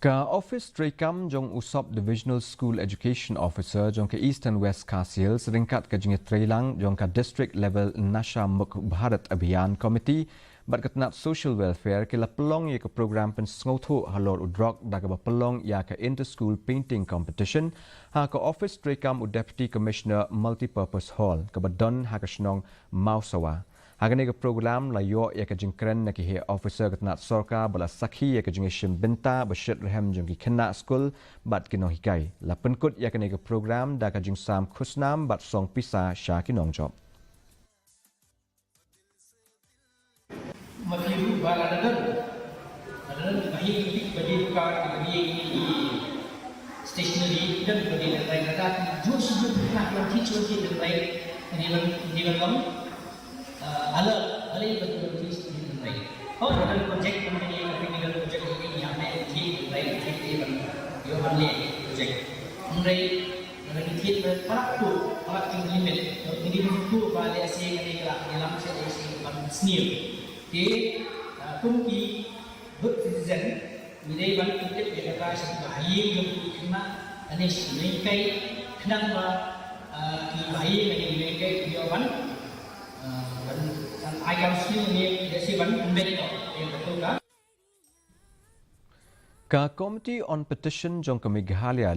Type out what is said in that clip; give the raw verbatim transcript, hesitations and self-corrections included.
Ka Office Treikam jong u Sub Divisional School Education Officer jong ka Eastern West Khasi Hills ryngkat ka jingïatreilang jong ka District Level Nasha Mukt Bharat Abhiyan Committee bad ka tnat Social Welfare ki la pynlong ïa ka program pynsngewthuh halor u drok da kaba pynlong ïa ka Inter School Painting Competition ha ka office treikam u Deputy Commissioner Multipurpose Hall kaba don ha ka shnong Mawsawa. Ha kane ka program la ïoh ïa ka jingkren na ki heh officer ka tnat sorkar ba la sakhi ïa ka jingïashim bynta ba shit rhem jong ki khynnah skul bad ki nonghikai. La pynkut ïa kane ka program da ka jingsam khusnam bad song pisa sha ki nongjop. Matthew ba la don. La don ba hi ki ba di ka ba di stationery dan ba di dan lain ada. Jus jus nak lagi cuci dan lain. Ini bang ini bang uh, ala ala yang betul di sini. Oh, ada projek kami ni, kami ni ada projek ini yang ada di sini, di sini, di sini, yo, ada projek. Kami ada di sini, para tu, para tu limit. Jadi, tu, pada si, kami kelak, dalam si, si, bang senior. Di, uh, kumpi, good citizen, Ngi dei ban pyntip ïa kata sha kiba ha ïing jong ki khynnah lane sha ki nonghikai khnang ba, ah, kiba ha ïing lane ki nonghikai ki ïoh ban, ah, ban, ban ai counselling ne ïa shi ban pynbeit noh ïa kata ka. Ka Committee on Petition jong ka Meghalaya